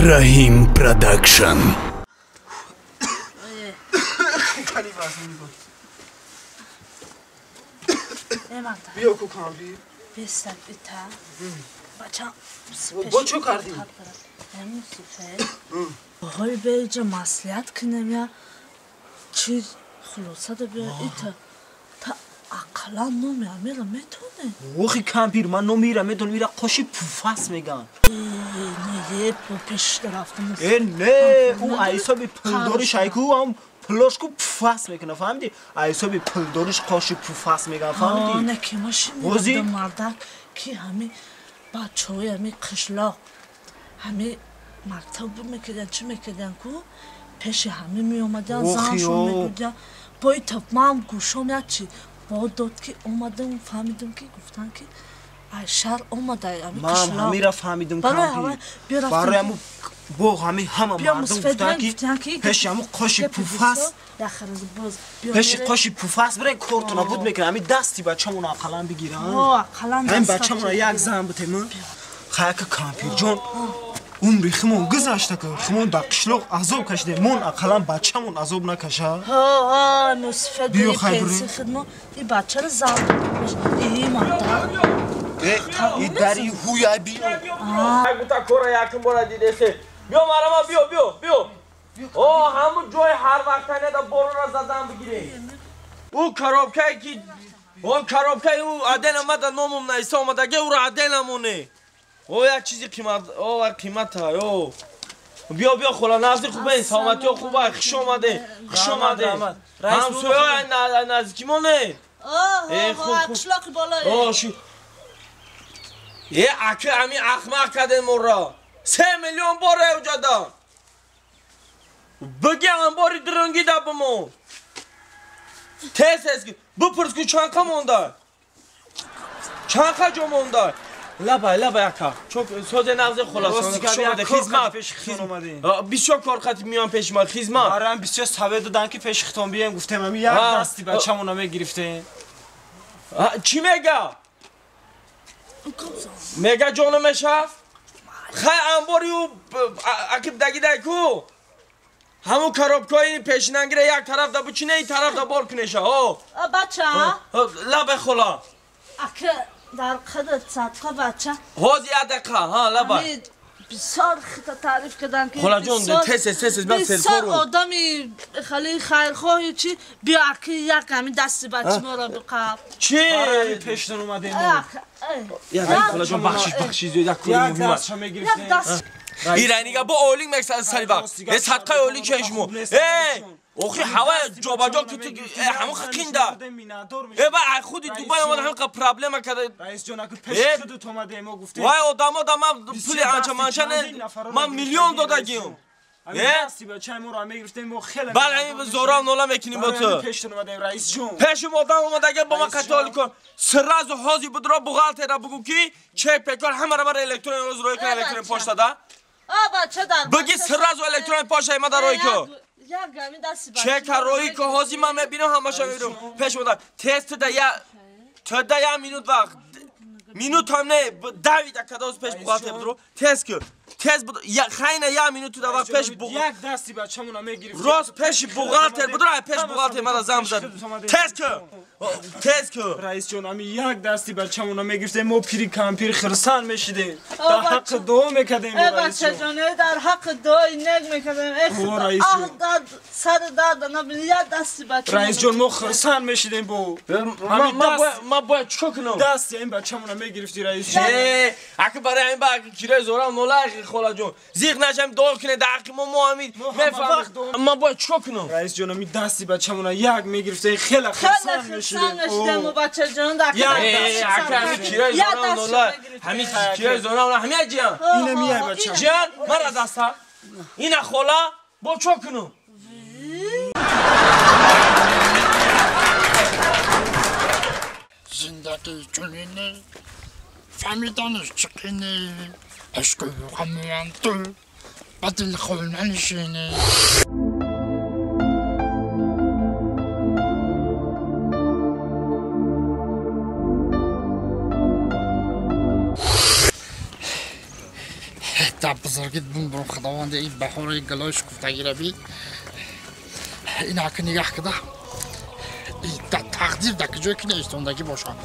Раҳим Продакшн. Биё ку камби. Бистак ита. Бача. Бо чӣ кардӣ? Мусифе. Ҳой беҷа маслиҳат кунем я чи хулоса да биё ита. Та ақаллан номи амира метоне. Охи кампир, ман номи ира медонам, ира қоши пуфас меган. Не, бо пеш рафтам. Э, не, ӯ ҳисоби пулдориш айку ам пулошку пуфас мекуна, фаҳмидӣ? Ҳисоби пулдориш қоши пуфас меган, фаҳмидӣ? Не, ки ма шинидам мардак ки ҳами бачаҳои ҳами қишлоқ ҳами мактаб мекардан, чӣ мекардан ку пеши ҳами меомадан, заншон мегуфтан. Бо ита ман гӯшом як чи бо дод ки омадам, фаҳмидам ки гуфтан ки ай шаҳр омада ҳами қишлоқ. Ман ҳамира фаҳмидам кампир. Барои ҳаму бо ҳами ҳама мардум гуфтан ки пеши ҳаму қоши пуфас, пеши қоши пуфас бирен кортона буд мекунам. Ҳами дасти бачамона ақаллан бигирам. Ҳамин бачамона як зан бутем. Хаяка кампирҷон, умри химон гузашта ки химон дар қишлоқ азоб кашидем, мон ақаллан бачамон азоб накаша. Ҳо, мусифа биё пенси хидмо и бачаро зан и мардак. И дари ҳуя биё. Гута кора якум бора дидесе. Биё марама, биё, биё, биё. О, ҳамун ҷои ҳар вақтане да борона задан бигирем. Ӯ коробкае ки он коробкаи ӯ аден омада номум наиса омадаге, ӯро аден амоне. О, як чизи қимат, о, қимата, о. Биё, биё, хола, назди хубе, саломатиё хубе, хуш омаде, хуш омаде. Ҳамсоя наздикимоне. О, қишлоқи болое. О, ши. Е, аки ами ахмақ кардем моро. 3 миллион бор эвҷада. Биги анбори дурунги да бимон. Тез тез бипурс ку чанқа монда. Чанқа ҷо монда. Лабай, лабай ака. Чок созе нағзе хулоса. Шумо хизмат пеши хитон омадем. Бисёр кор қати миён пеши ма хизмат. Барам бисёр саве додан ки пеши хитон бием, гуфтем ами як дасти бачамона мегирифтем. Чӣ мега? Мега ҷоно мешав? Хай анбори ӯ акиб дагидай ку. Ҳамун коробкаи пешинангира як тараф да бучине, ин тараф да бор кунеша. О. Бача. Лабай хола. Ака дар қадр садқа бача. Ҳози як дақиқа, ҳа, лабай. Бисёр хита таъриф кардан ки хола ҷон, тез тез тез ман бисёр одами хеле хайрхоҳи чи биё аки як ҳамин дасти бачи моро биқаб. Чи? Пештон омадем. Як хола ҷон, бахшиш, бахшиш, як кори муҳим аст. Иранига бо ойлик мексад сари вақт. Э, садқаи ойлик чешмо. Э, охи ҳава ҷобаҷо ки ту ҳамон қинда. Э, ба ай худи Дубай омада ҳамин қадр проблема карда. Раис ҷон, аку пеши худут омадем, мо гуфтем. Вай одамо да ман пули анча манча не, ман миллион додагим. Э? Дасти бачаи моро мегирифтем, мо хеле. Бал ҳамин зорам нола мекунем бо ту. Пештон омадем, раис ҷон. Пешим одам омадага бо ман қатъ кун. Сразу ҳози будро бухгалтера бугу ки чек пекор ҳамаро мара электронӣ рӯз рӯй кун, электронӣ почта да. А бача дар. Буги сразу электронӣ почта ма дар рӯй ку. Як ҳамин дасти бача. Чека рӯй ку ҳози ман мебинам ҳамаша мебинам. Пеш омада тез ту да я ту да я минут вақт. Минут ҳам не, давид акадоз пеш бухгалтер будро. Тез ку. Тез буд, я хайна я минут ту да вақт пеш буг. Як дасти бачамона мегирифтем. Рост пеши бухгалтер будро, ай пеш бухгалтер мада зам зад. Тез ку. Тез ку. Раис ҷон, ами як дасти бачамона мегирифтем, мо пири кампир хирсан мешидем. Дар ҳаққи дуо мекардем. Э, бачаҷон, дар ҳаққи дуои нек мекардем. Э, худо, дад сар дад набин як дасти бача. Раис ҷон, мо хирсан мешидем бо. Ма бояд чикор кунам? Дасти ин бачамона мегирифти, раис ҷон. Э, аки барои ин ба кираи зорам нола хола ҷон. Зиқ нашам дуо кунед дар ҳаққи мо, мо ҳамин мефаҳмем. Ма бояд чикор кунам? Раис ҷон, ами дасти бачамона як мегирифтем, хеле хирсан мешидем. Мешидем бачаҷон дар ҳамин кираи зорам нола, ҳамин кираи зорам ҳамин ҷиан. Ина мияй бачам. Ҷиан, мара даста. Ина хола, бо чо кунам? Зиндагӣ чунине, фаҳмиданаш чиқине, ишқу ғамуянту ба дилхона нишине. Дар бузургит бумбурам худованди ин баҳори гулои шукуфтагиро би ин ака нигаҳ кида дар тақдир дар куҷое ки наистондагӣ бошам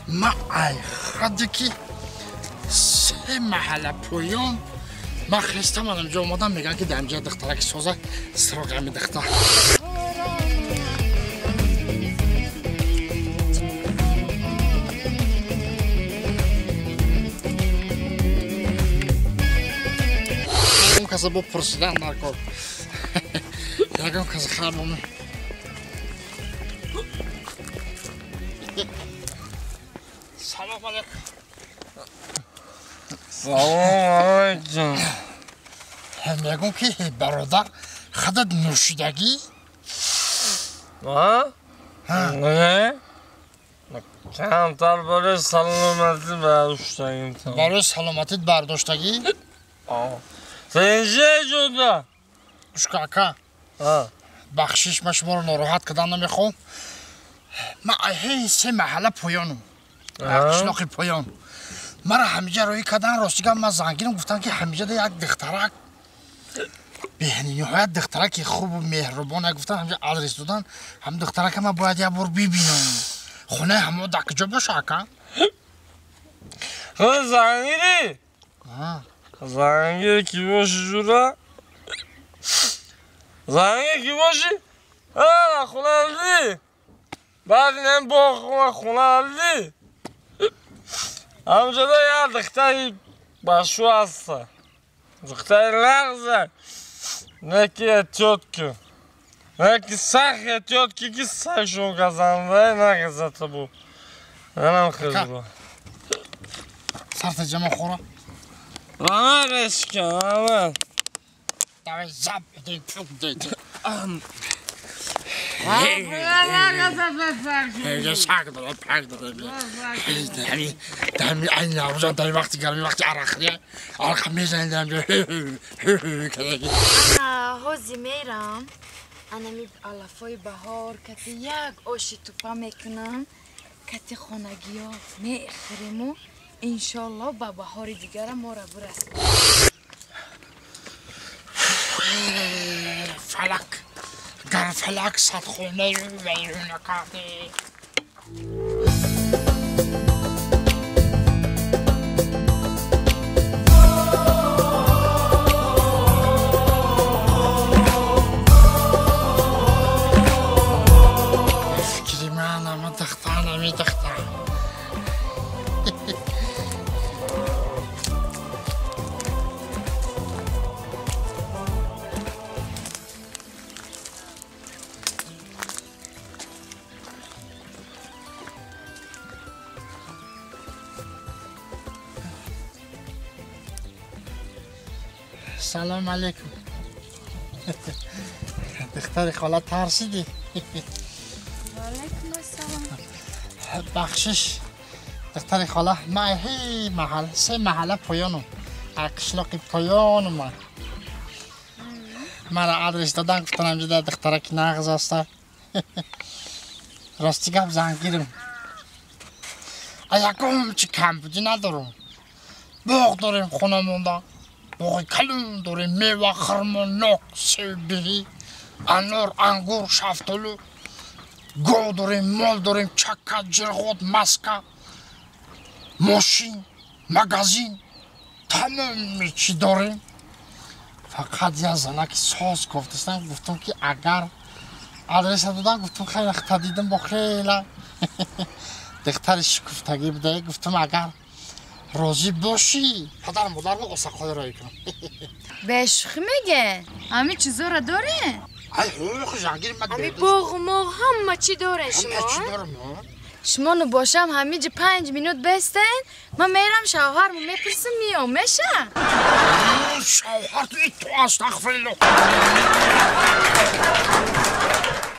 ман ай ҳадде ки се маҳалла поён ман хестам анамҷо омадам мегӯям ки дар инҷа духтараки соза сироғи ҳами духтар. Каса бо пурсидан дар кор ягон каса хаб оме. Салом алейкум. Салом алейкум. Мегӯм ки бародар худат нӯшидагӣ? А? Не? Камтар барои саломатӣ бардоштагим. Барои саломатит бардоштагӣ? Сенҷе ҷуда? Ушка ака. Бахшиш ман шуморо нороҳат кардан намехоҳам. Ман ҳей се маҳалла поёнам. Қишлоқи поён. Мара ҳамиҷа роҳӣ кардан рости гап ман зангирам гуфтам ки ҳамиҷада як духтарак бениҳоят духтараки хубу меҳрубон гуфтан ҳамиҷа адрес додан ҳам духтарака ман бояд як бор бибинам. Хонаи ҳамо дар куҷо боша ака? Худ зангирӣ? Зангир ки боши ҷура? Зангир ки боши? Ана хона алди? Баъд инам боғ хона алди? Ҳамҷода як духтари башу ҳаста. Духтари лағза. Не ки эҳтиёт кун. Не ки сахт эҳтиёт ки ки сагшон газанда нагазата бу. Манам хизба. Сарта ҷама хӯра. Ама бешкан, ама. Давай зап, дай пук дай. Саг дора, пак дора. Дами ай наврӯза дар вақти гармӣ вақти арақхӯрӣ арақа мезанем дар ҷо. Ана ҳози мерам. Анами алафои баҳор кати як оши тупа мекунам, кати хонагиё мехӯриму иншолло ба баҳори дигара мора бурас. Фалак гар фалак садхонаи вайрона карди. Фикри ман ама духтар ами духтар. Салом алейкум. Духтари хола тарсидӣ? Ваалайкум ассалом. Бахшиш духтари хола, ман ҳей маҳал се маҳалла поёнам. Қишлоқи поёнам ман. Мара адрес додан гуфтан ҳамҷода духтараки нағз аста. Рости гап зангирам. Ягон чи камбудӣ надорам. Боғ дорем хона монда. Боғи калон дорем, мева, хурмо, нок, себ, анор, ангур, шафтолу. Гов дорем, мол дорем, чака, ҷирғот, маска, мошин, магазин. Тамоми чӣ дорем. Фақат як занаки соз гуфтастам, гуфтам ки агар адреса додам, гуфтам хеле хата дидам бо хела духтари шукуфтагӣ буда, гуфтам агар розӣ бошӣ падару модарро осақҳои роӣ кунам. Бешӯхӣ меге? Ҳамин чизоро дорем? Ай ҳуқуқи жангир ман ҳамин боғу моғ ҳама чӣ дорем шумо? Ҳама чӣ дорам. Шумо ну бошам ҳамиҷи 5 минут бестен, ман мерам шавҳарму мепурсам миём, меша? Шавҳар ту астағфируллоҳ.